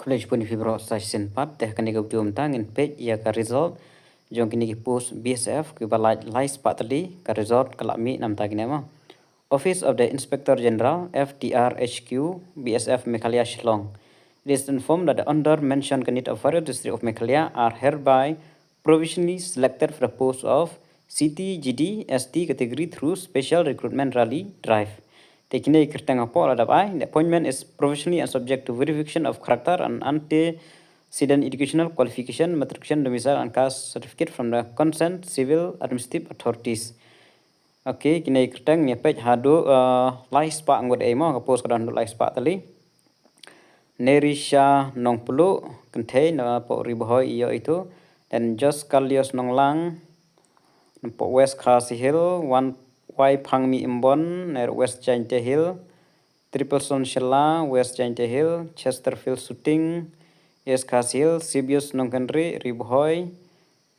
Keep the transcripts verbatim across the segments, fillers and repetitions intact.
Khublei shibun ïa phi baroh sa shisien pat, te ha kane ka video mynta ngin peit ïa ka result jong kine ki post B S F kiba lait lai spah tylli. Ka result ka la mih namar kine mo. Office of the Inspector General, F D R H Q, B S F Meghalaya Shillong. It is informed that the under mentioned candidate of various districts of Meghalaya are hereby provisionally selected for the post of C T G D S T category through special recruitment rally drive. Te kine ki kyrteng hapoh la dep ai, the appointment is provisionally and subject to verification of character and antecedent educational qualification, matriculation, domicile and caste certificate from the concerned civil administrative authorities. Okay, kine ki kyrteng ngin ïa peit haduh, uh, lai spah ngut ei mo, ka post ka don haduh lai spah tylli. Nerisha Nongpluh, kynthei, napoh Ri Bhoi ïoh ïa itu. Then Jos Kalios Nonglang, napoh West Khasi Hills, Wan Wai Phangmi Imbon, na West Jaintia Hills, Triple Son Shella, West Jaintia Hills, Chesterfield Shooting, East Khasi Hills, Sibius Nongkynrih, Ri Bhoi,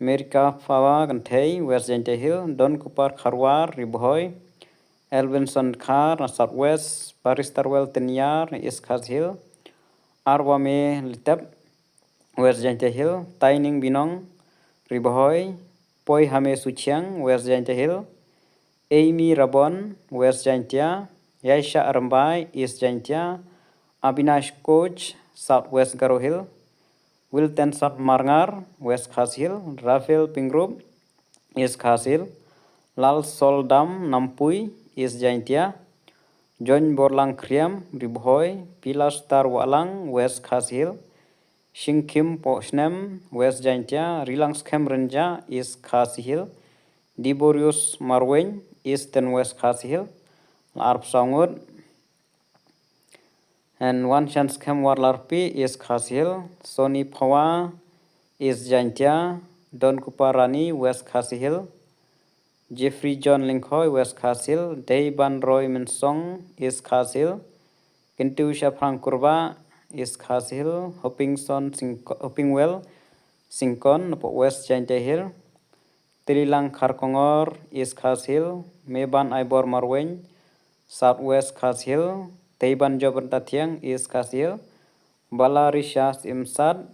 Merika Phawa, kynthei, West Jaintia Hills, Don Kupar Kharwar, Ri Bhoi, Elvinson Khar, na South West, Barrister Well Tenyar, East Khasi Hills, Arwame Litep, West Jaintia Hills, Taining Binong, Ri Bhoi, Poi Hame Suchiang, West Jaintia Hills, Amy Rabon, West Jaintia, Yaisha Arambai, East Jaintia, Abinash Koch, South West Garo Hills, Wiltenson Marngar, West Khasi Hills, Raphael Pingrup, East Khasi Hills, Lal Soldam Nampui, East Jaintia, John Borlang Khriam, Ri Bhoi, Pilastar Wahlang, West Khasi Hills, Shingkhim Pohsnem, West Jaintia, Rilang Skhem Rynjah, East Khasi Hills, Diborius Marwein, Eastern West Khasi Hills, la arphew saw ngut. And Wanshang Skhem Warlarpi, East Khasi Hills, Sony Phawa, East Jaintia, Don Kupar Rani, West Khasi Hills, Jeffrey John Lyngkhoi, West Khasi Hills, Deiban Roy Mynsong, East Khasi Hills, Kyntiu Shaphrang Kurbah, East Khasi Hills, Hopingson Singko-, Hopingwell Syngkon, napoh West Jaintia Hills, Tililang Kharkongor, East Khasi Hills, Meban Aibor Marwein, South West Khasi Hills, Teiban Job Ryntathiang, East Khasi Hills, Balarisha Simsat,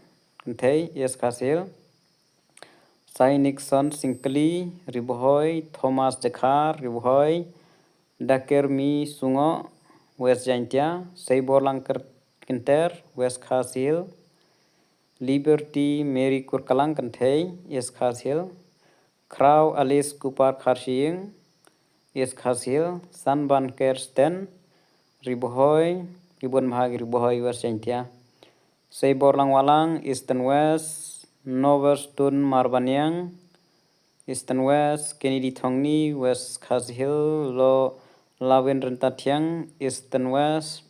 kynthei, East Khasi Hills, Sainikson Singkli, Ri Bhoi, Thomas Dkhar, Ri Bhoi, Dakermi Sungoh, West Jaintia, Seiborlang Ker-, Kynter, West Khasi Hills, Liberty Mary Kurkalang, kynthei, East Khasi Hills, Khraw Alice Kupar Kharshiing, East Khasi Hills, Sanban Kersten, Ri Bhoi, Ribon Mahagi, Ri Bhoi, West Jaintia, Seiborlang Wahlang, Eastern West, Noverstone Marbaniang, Eastern West, Kennedy Thongni, West Khasi Hills, Lo Lawin Ryntathiang, Eastern West,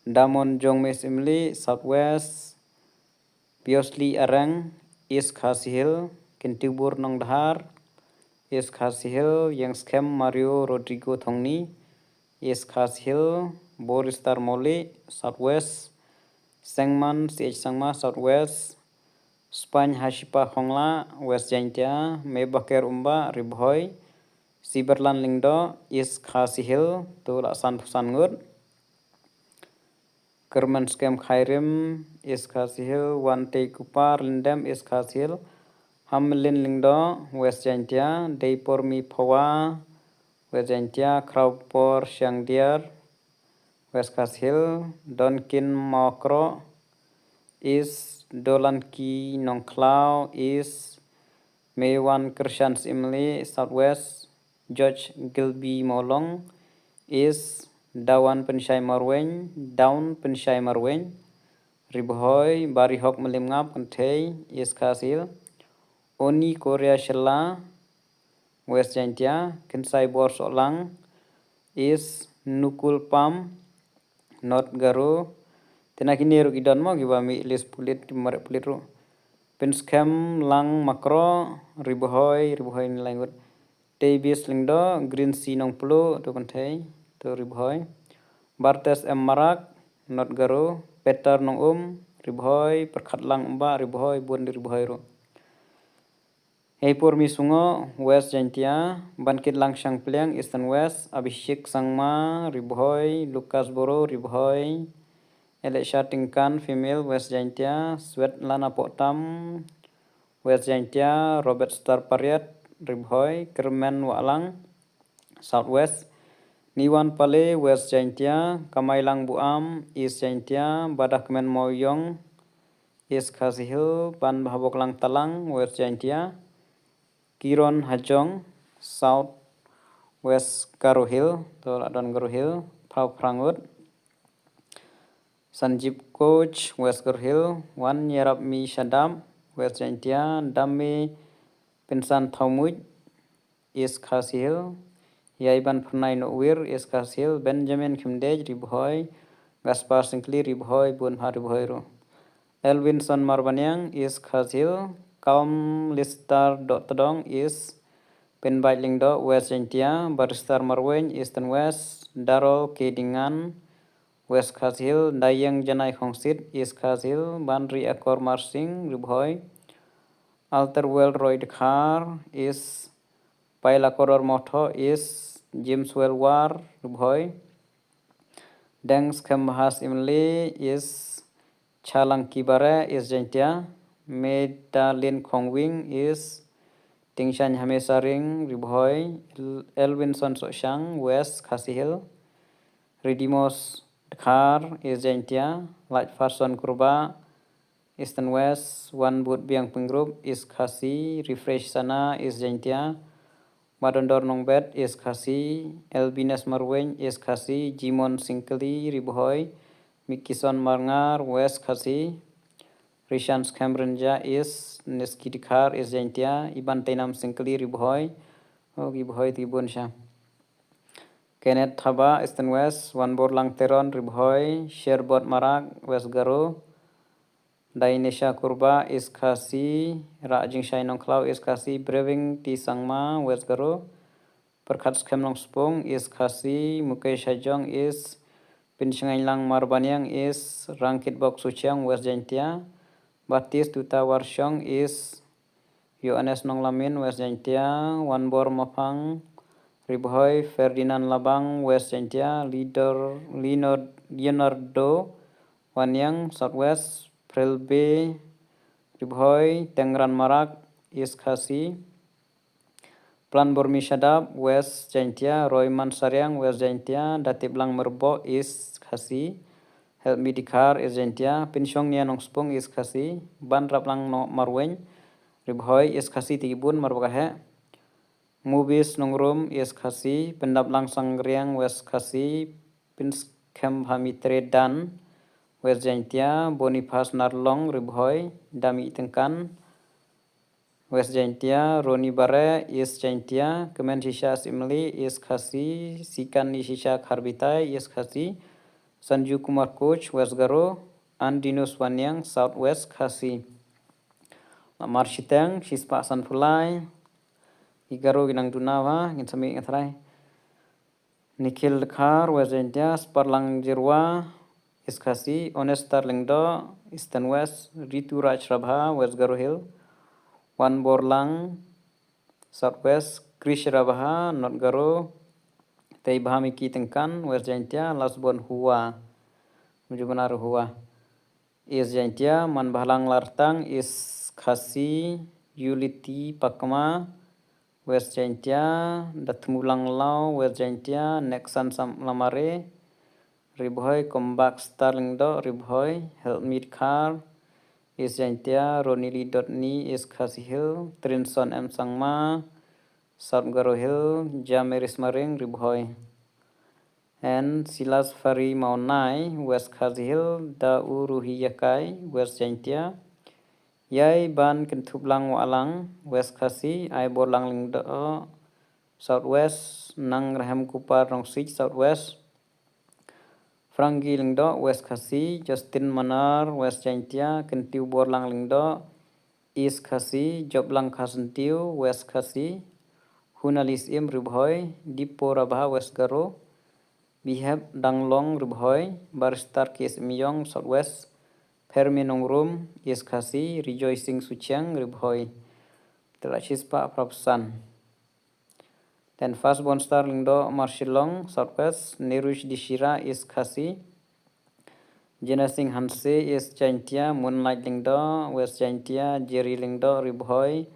Damon Jongme Syiemlieh, South West, Piosli Areng, East Khasi Hills, Kyntiwbur Nongdhar, East Khasi Hills, Ïengskhem Mario Rodrigo Thongni, East Khasi Hills, Boristar Mawlieh, South West, Sengman C H Sangma, South West, Spaiñ Hashipa Khongla, West Jaintia, Mebaker Umbah, Ri Bhoi, Siberlan Lyngdoh, East Khasi Hills, to la sanphew san ngut. Kyrmen Skhem Khyrim, East Khasi Hills, Wantei Kupar Lyndem, East Khasi Hills, Hamlin Lyngdoh, West Jaintia, Deipormi Phawa, West Jaintia, Khrawpor Shangdiar, West Khasi Hills, Donkin Mawkroh, East, Dolanki Nongkhlaw, East, Meiwan Kyrshan Syiemlieh, South West, George Gilby Mawlong, East, Dawan Pynshai Marwein, Dawn Pynshai Marwein, Ri Bhoi, Barihok Mylliemngap, kynthei, East Khasi Hills, Oni Korea Shella, West Jaintia, Khynsai Bor Sohlang, East, Nukul Pam, North Garo. Te na kine ruh ki don mo kiba mih list pulit, ki mareh pulit ruh. Pynskhem Lang Makroh, Ri Bhoi, Ri Bhoi ni lai ngut. Davis Lyngdoh, Green Sea Nongpluh, to kynthei, to Ri Bhoi. Bartes M Marak, North Garo. Peter Nongum, Ri Bhoi, Pyrkhatlang Umbah, Ri Bhoi, bun Ri Bhoi ruh. Heipormi Sungoh, West Jaintia, Bankit Langshang Pliang, Eastern West, Abhishek Sangma, Ri Bhoi, Lucas Boro, Ri Bhoi, Elisha Tyngkan, female, West Jaintia. Swetlana Pohtam, West Jaintia. Robert Star Pariat, Ri Bhoi. Kyrmen Wahlang, South West. Niwan Pale, West Jaintia. Kamailang Buam, East Jaintia. Badakmen Mawiong, East Khasi Hills. Banbhaboklang Talang, West Jaintia. Kiron Hajong, South West Garo Hills, to la don Garo Hills, Phraw Phrangut. Sanjib Koch, West Garo Hills. Wan Yarap Mi Shadap, West Jaintia. Dame Pinsan Thaumuj, East Khasi Hills. Yaiban Phyrnai Nohwir, East Khasi Hills. Benjamin Khymdej, Ri Bhoi. Gaspar Syngkli, Ri Bhoi, Bunpha, Ri Bhoi ruh. Elwinson Marbaniang, East Khasi Hills. Kalm Listar Dohtdong, East. Pynbait Lyngdoh, West Jaintia. Baristar Marwein, Eastern West. Darol K Dingan, West Khasi Hills. Dayeng Janai Khongsit, East Khasi Hills. Banri Akor Marsing, Ri Bhoi. Alter World Roy Dkhar, East. Paila Koror Motho, East. James Welwar, Ri Bhoi. Deng Skhem Bahas Imli, East. Chalang Kibare, East Jaintia. Medalin Khongwing, East. Tingshan Hamesaring, Ri Bhoi. El- Elwinson Soshang, West Khasi Hills. Ridimos Dkhar, East Jaintia. Lajfarson Kurba, Eastern West. Wan Bud Biang Pyngrope, East Khasi. Refresh Sana, East Jaintia. Madondor Nongbet, East Khasi. Elbines Marwein, East Khasi. Jimon Syngkli, Ri Bhoi. Mikison Marngar, West Khasi. Rishan Skhem Rynja, East. Niski Dkhar, East Jaintia. Iban Teinam Syngkli, Ri Bhoi. Oh, Ri Bhoi, Ri Bun sha. Kenneth Thaba, Eastern West. Wanborlang Teron, Ri Bhoi. Sherbot Marak, West Garo. Dainisha Kurba, East Khasi. Rah Jingshai Nongkhlaw, East Khasi. Brewing T Sangma, West Garo. Pyrkhat Skhem Longspung, East Khasi. Mukesh Hajong, East. Pynshngaiñ Lang Marbaniang, East. Rangkitbok Suchiang, West Jaintia. Baptist Tuta Warshong, East. Yohanes Nonglamin, West Jaintia. Wanbor Mapang, Ri Bhoi. Ferdinand Labang, West Jaintia. Leader Leonard- Leonardo Waniang, South West. Prilbe, Ri Bhoi. Tengran Marak, East Khasi. Plan Bormi Shadap, West Jaintia. Roy Mansariang, West Jaintia. Datiplang Merbok, East Khasi. Help Me Dkhar, East Jaintia. Pynshong Nia Nongspung, East Khasi. Ban Raplang Noh Marwein, Ri Bhoi. East Khasi Tikibun, Marbakahe. Movies Nongrum, East Khasi. Pyndaplang Sangriang, West Khasi. Pynskhem Hamitre Dan, West Jaintia. Boniface Narlong, Ri Bhoi. Dami Tengkan, West Jaintia. Roni Bare, East Jaintia. Kemen Shisha Simli, East Khasi. Sikan Ni Shisha Kharbitai, East Khasi. Sanju Kumar Koch, West Garo. Andinus Waniang, South West Khasi. Lamar Shiteng, Shispah Sanpulai. I Garo ki nang duna wa, ngin sami ngatrai. Nikhil Dkhar, West Jaintia. Sparlang Jirwa, East Khasi. Onestar Lyngdoh, Eastern West. Ritu Raj Rabha, West Garo Hill. Wan Borlang, South West. Krish Rabha, North Garo. Tei Bhamiki Tengkan, West Jaintia. Lasbon Hua, Mujumana Hua, East Jaintia. Manbhalang Lartang, East Khasi. Yuliti Pakma, West Jaintia. Dathmulang Lau, West Jaintia. Nexan Sam Lamare, Ri Bhoi. Kombak Star Lyngdoh, Ri Bhoi. Help Me Dkhar, East Jaintia. Ronili Dotni, East Khasi Hill. Trinson M Sangma, South Garo Hill. Jameris Maring, Ri Bhoi. And Silas Fari Mawnai, West Khasi Hill. Da U Ruhi Yakai, West Jaintia. Yai Ban Kyntuplang Walang, West Khasi. Ai Borlang Lyngdoh, South West. Nang Rahem Kupar Rongsij, South West. Frangi Lyngdoh, West Khasi. Justin Manar, West Jaintia. Kyntiu Borlang Lyngdoh, East Khasi. Joplang Khasentiu, West Khasi. Hunalis Im, Ri Bhoi. Dipo Rabha, West Garo. Bihep Danglong, Ri Bhoi. Baristar K S Myong, South West. Phermi Nongrum, East Khasi. Rejoicing Suchiang, Ri Bhoi. Te la shispah phra phew san. Then First Born Star Lyngdoh, Marshillong, South West. Nerush Dishira, East Khasi. Jena Singh Hanse, East Jaintia. Moonlight Lyngdoh, West Jaintia. Jerry Lyngdoh, Ri Bhoi.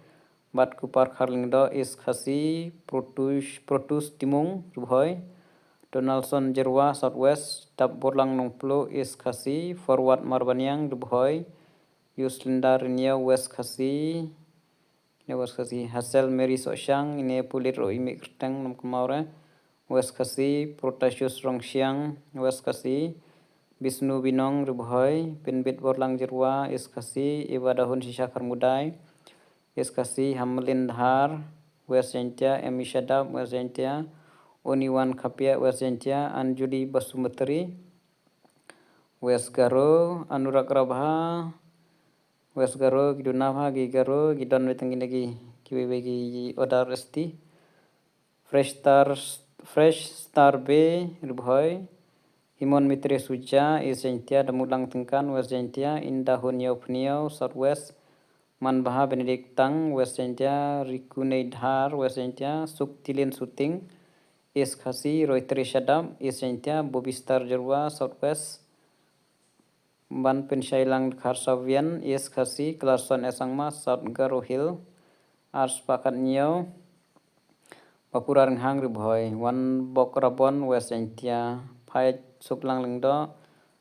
Bat Kupar Khar Lyngdoh, East Khasi. Protus, Protus Timung, Ri Bhoi. Donaldson Jyrwa, South West. Dap Borlang Nongpluh, East Khasi. Forward Marbaniang, Ri Bhoi. Yuslinda Rynïew, West Khasi. Ine West Khasi. Hasel Mary Sohshang, ine pulit ruh i mih kyrteng, Nongkmaw re, West Khasi. Protasius Rongshiang, West Khasi. Bisnu Binong, Ri Bhoi. Pynbit Borlang Jyrwa, East Khasi. Eva Dahun Shisha Kharmudai, East Khasi. Hamlin Dhar, West Jaintia. Emi Shadap, West Jaintia. Oniwan Khapia, West Jaintia. Anjuli Basumatri, West Garo. Anurag Rabha, West Garo. Ki duna bha ki Garo, ki don wei tang kine ki, kiwei wei ki order S T. Fresh Star, Fresh Star Bay, Ri Bhoi. Himon Mitre Suja, East Jaintia. Damutlang Tyngkan, West Jaintia. Inda Hun Ïew Pynïew, South West. Manbha Benedict Tang, West Jaintia. Rikunei Dhar, West Jaintia. Suktilin Suting, East Khasi. Roytre Shadap, East Jaintia. Bobistar Jyrwa, South West. Ban Pynshailang Dkhar Sawian, East Khasi. Clarkson S Sangma, South Garo Hills. Arspah Khatñiew, Bapura Rynghang, Ri Bhoi. Wanbok Rabon, West Jaintia. Phai Suklang Lyngdoh,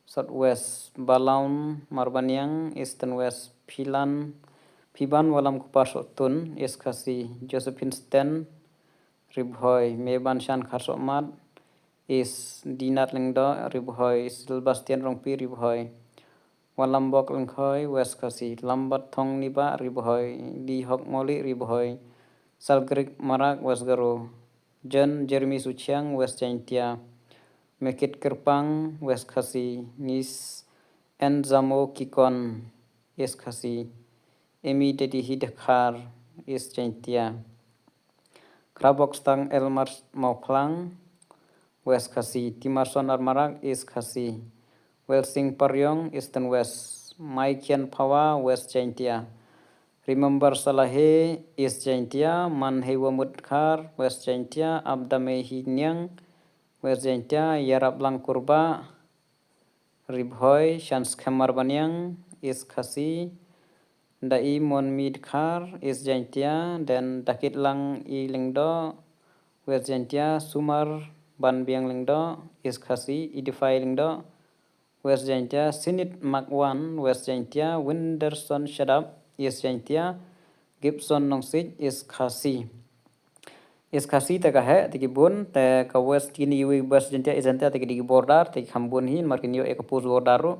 South West. Balaun Marbaniang, Eastern West. Philan, Phiban Walam Kupar Sohtun, East Khasi. Josephine Sten, Ri Bhoi. Meban Shan Khar Sohmat, East. Dinat Lyngdoh, Ri Bhoi. Sebastian Rongpi, Ri Bhoi. Walambok Lyngkhoi, West Khasi. Lambat Thong Nibah, Ri Bhoi. Di Hok Moli, Ri Bhoi. Salgrik Marak, West Garo. John Jeremy Suchiang, West Jaintia. Mekit Kyrpang, West Khasi. Ngis N Zamo Kikon, East Khasi. Emi Dedi Hi Dkhar, East Jaintia. Krabok Stang Elmar Mawphlang, West Khasi. Timarson Armarak, East Khasi. Welsing Pariong, Eastern West. Maikian Phawa, West Jaintia. Remember Salahe, East Jaintia. Manheiwa Mutkhar, West Jaintia. Abdamei Hiniang, West Jaintia. Yarap Langkurba, Ri Bhoi. Shanskhem Marbaniang, East Khasi. Dai Monmi Dkhar, East Jaintia. Then Dakit Lang I Lyngdoh, West Jaintia. Sumar Banbiang Lyngdoh, East Khasi. Idifai Lyngdoh, West Jaintia. Sinit Makwan, West Jaintia. Winderson Shadap, East Jaintia. Gibson Nongsij, East Khasi. East Khasi te ka heh, te ki bun, te ka West kine iwi West Jaintia, East Jaintia, te ki dei ki border, te ki kham bun hi, namar kin ïoh ïa ka post border ruh.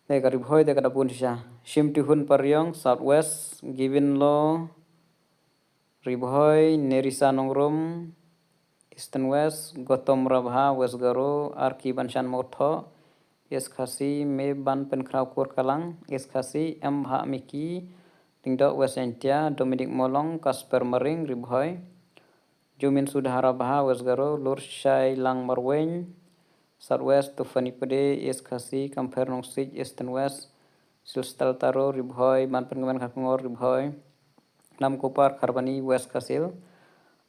Te ka Ri Bhoi te ka da bun shisha. Shimtihun Pariong, South West. Given Law, Ri Bhoi. Nerisa Nongrum, Eastern West. Gotom Rabha, West Garo. Arki Banshan Mawthoh, East Khasi. Meban Pynkhraw Kur Kalang, East Khasi. Em Bha Miki Lyngdoh, West Jaintia. Dominic Molong, Kasper Maring, Ri Bhoi. Jumin Sudha Rabha, West Garo. Lurshai Lang Marwein, South West. Tufani Pade, East Khasi. Kampher Nongsij, Eastern West. Silstal Taro, Ri Bhoi. Ban Pynkmen Khakngor, Ri Bhoi. Namkupar Kharbani, West Khasi.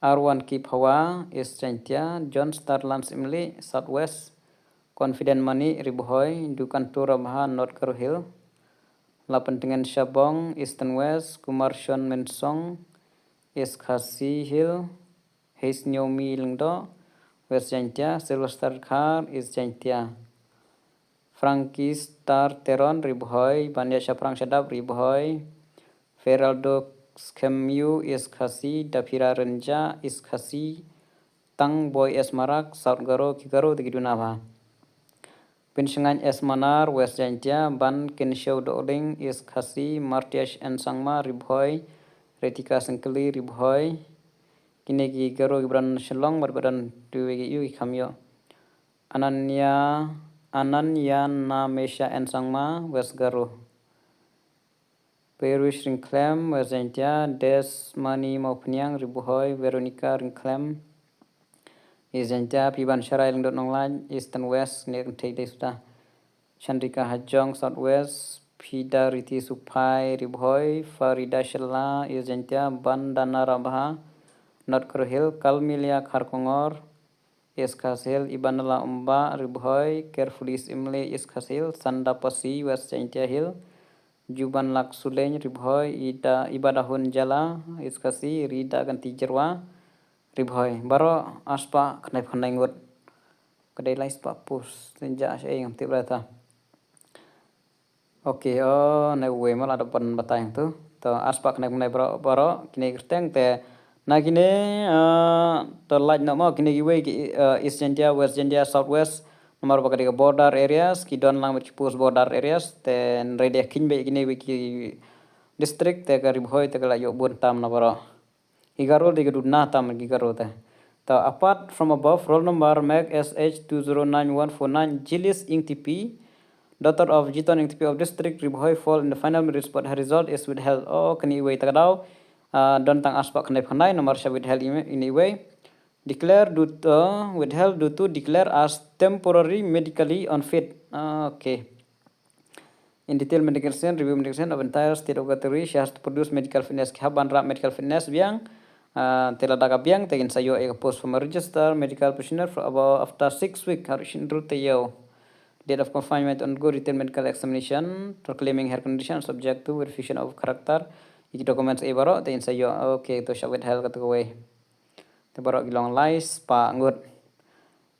Arwan Ki Phawa, East Jaintia. John Star Lance Imli, South West. Confident Mani, Ri Bhoi. Dukantu Rabha, North Garo Hill. Lapentingen Shabong, Eastern West. Kumar Shon Mensong, East Khasi Hill. Heis Nyomi Lyngdoh, West Jaintia. Sylvester Khar, East Jaintia. Frankie Star Teron, Ri Bhoi. Bania Shaphrang Shadap, Ri Bhoi. Feraldo Skemyu, East Khasi. Daphira Renja, East Khasi. Tang Boy S Marak, South Garo. Ki Garo te ki duna bha. Pynshngain S Manar, West Jaintia. Ban Kynshew Dohling, East Khasi. Martiash N Sangma, Ri Bhoi. Retika Sengkeli, Ri Bhoi. Kine ki Garo ki ba don Shillong bad ba don kiwei ki ïew ki kham ïoh. Ananya, Ananya Namesha N Sangma, West Garo. Perush Ryngkhlem, West Jaintia. Desmani Mawphniang, Ri Bhoi. Veronica Ryngkhlem, East Jaintia. Piban Sharai Lyngdoh Nonglait, Eastern West. Kine kynthei dei suda. Chandrika Hajong, South West. Pida Riti Suphai, Ri Bhoi. Farida Shylla, East Jaintia. Bandana Rabha, North Garo Hill. Kalmilia Kharkongor, East Khasi Hills, Ibanala Umba, Ri Bhoi, Carefully Imle, East Khasi Hills, Sanda Pasi, West Jaintia Hills, Juban Lak Suleng, Ri Bhoi, Ida, Ibadahun Jala, East Khasi, Rida Ganti Jerwa, Ri Bhoi. Baroh arspah khyndai phew khyndai ngut. Ka dei lai spah post, sien ja sha ei ngam tip rata. Okay, oh, ne wei ma la da pynbatai tu. To arspah khyndai phew khyndai baroh, baroh, kine kyrteng te. Na kine, ah, to lait noh mo, kine kiwei ki, ah, East Jaintia, West Jaintia, South West. Namar ba ka dei ka border areas, ki don lang bad ki post border areas. Te hynrei dei kheiñ beit kine wei ki district, te ka Ri Bhoi, te ka la ïoh bun tam na baroh. Ki Garo dei ka duna tam ki Garo te. To apart from above, roll number mek S H two zero nine one four nine, Jilis Ingtipi, daughter of Jiton Ingtipi of district Ri Bhoi, fall in the final merit spot. Her result is withheld. Oh, kane iwei ta ka daw. Ah, don tang arspah khyndai phew khyndai, namar sha withheld ine, ine iwei. Declare due to, withheld due to declare as temporary medically unfit. Ah, okay. In detail medication, review medication of entire state of category, she has to produce medical fitness. Ki hap ban rah medical fitness biang. Ah, te lada ka biang, te kin sa ïoh ïa ka post from a register medical practitioner for about after six week, ha ruh shynrut taïew. Date of confinement, undergo detailed medical examination, proclaiming her condition subject to verification of character. Ïa ki documents ei baroh, te kin sa ïoh. Okay, to sha withheld kata kawei. Te baroh ki long lai spah ngut.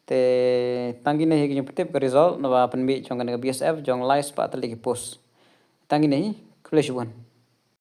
Te tang kine hi ki jingpyntip ka result naba pynmih jong kane ka B S F jong lai spah tylli ki post. Tang kine hi, khublei shibun.